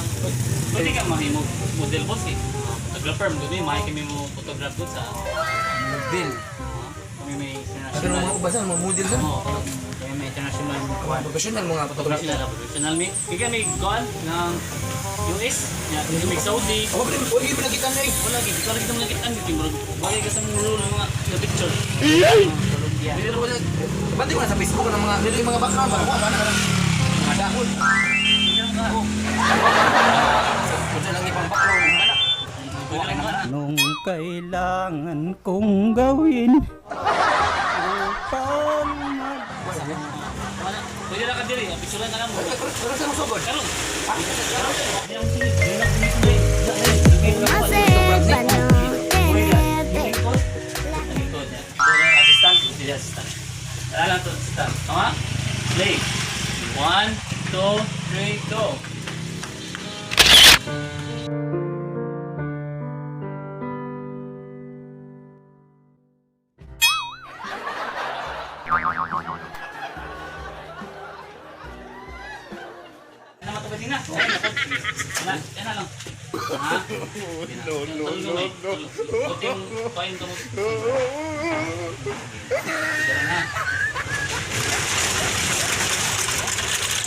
Kanang pwede ka mahimo model, boss, eh. Photographer mo gud, may kami mo photograph gud sa Model. Kami may Pero international. mga ubasan, mga model sa. Oo, kami may international kuan. Professional mga photographer. Professional na professional mi. Kaya may kuan ng US, ya, may Saudi. Ako pa rin, wala yung pinakita na eh. Wala gid, ikaw lagi kita mga dito, murag bagay ka sa mga rule mga nga picture. Colombia. Dito ko na, bante ko na sa Facebook ng mga, dito yung mga background, baka kuha na ka mga dahon. Kung lang ipang background, wala. Kuha ka na. Anong kailangan kong gawin upang mag Wala. Pwede na ka diri, picture na lang mo. Pero sa musugod. Karon. Ha? Assistant, assistant. Tama? Play. 1, 2, 3, go. Ano ba na? Na, yan na lang. Ha? No, no, no, no. Buting kain ka mo. Tara na.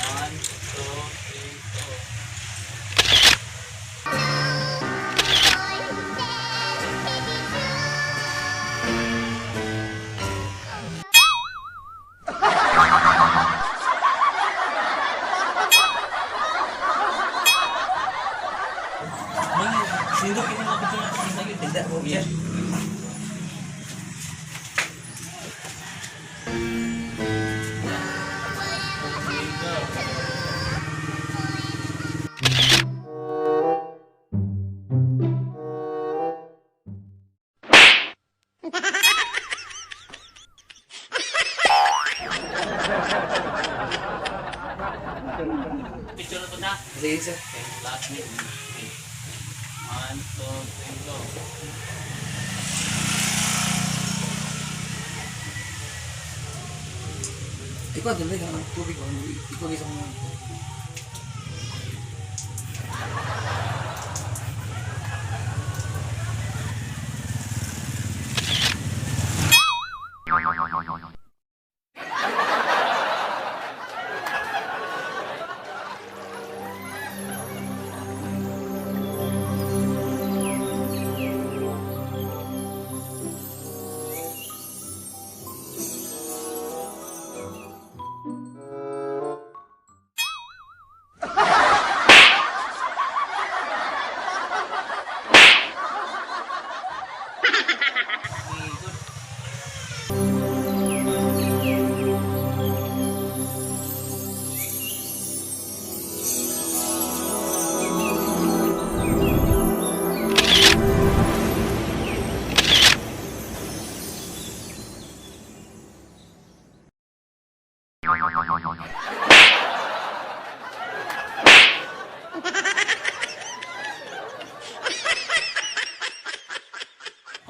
1, 2, 3, go. Mang, sindok ini mga picture na sa gilid. Hindi, oh, sir. Picture na to na. Sige, sir. Okay, last minute. Okay. 1, 2, 3, go. Ikaw, dali ka ng tubig. Ikaw, isang mga.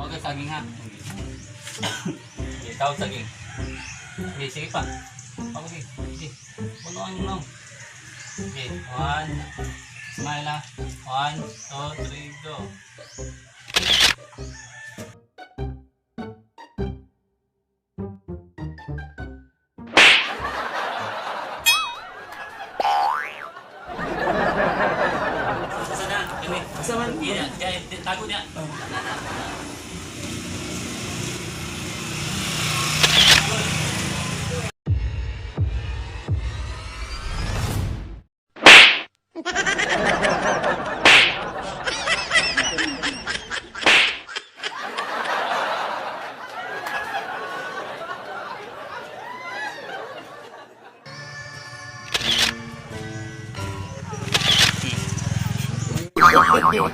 Okay, saging ha. Sige, tawag saging. Sige, sige pa. Okay, sige. Punuan mo lang. Okay, 1. Smile ha. 1, 2, 3, go. Asa na? Kini. Asa man? Iya, diyan, tago niya.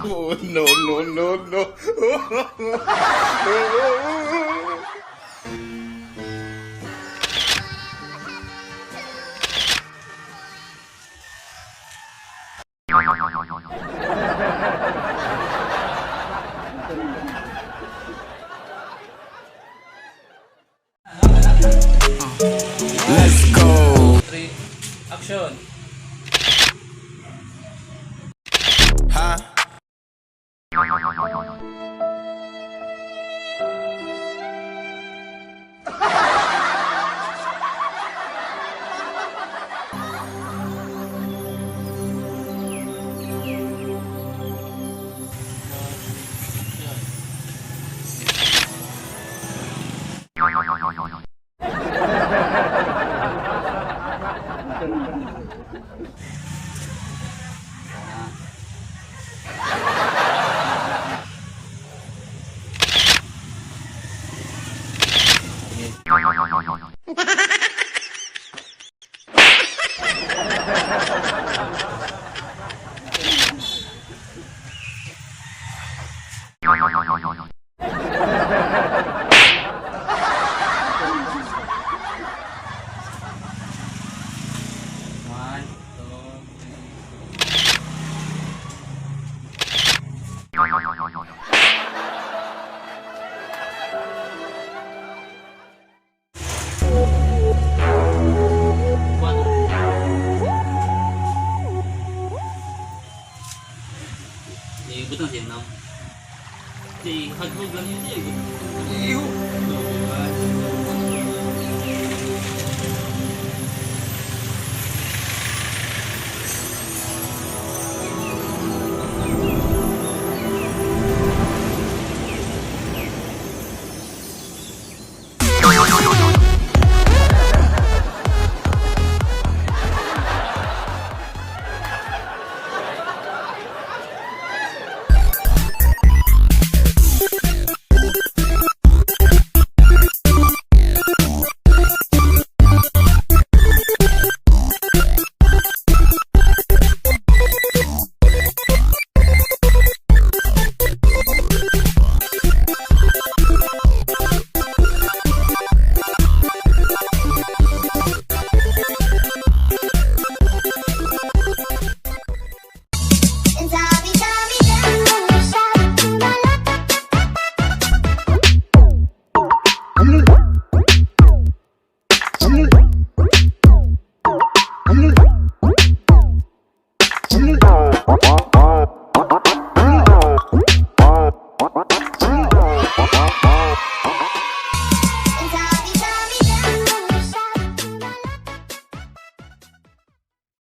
Oh, no, no, no, no. Let's go. 3, action. Ah. Okay. One, two, three. One. Di butang siya now. Di hagog lang yun siya. Iho.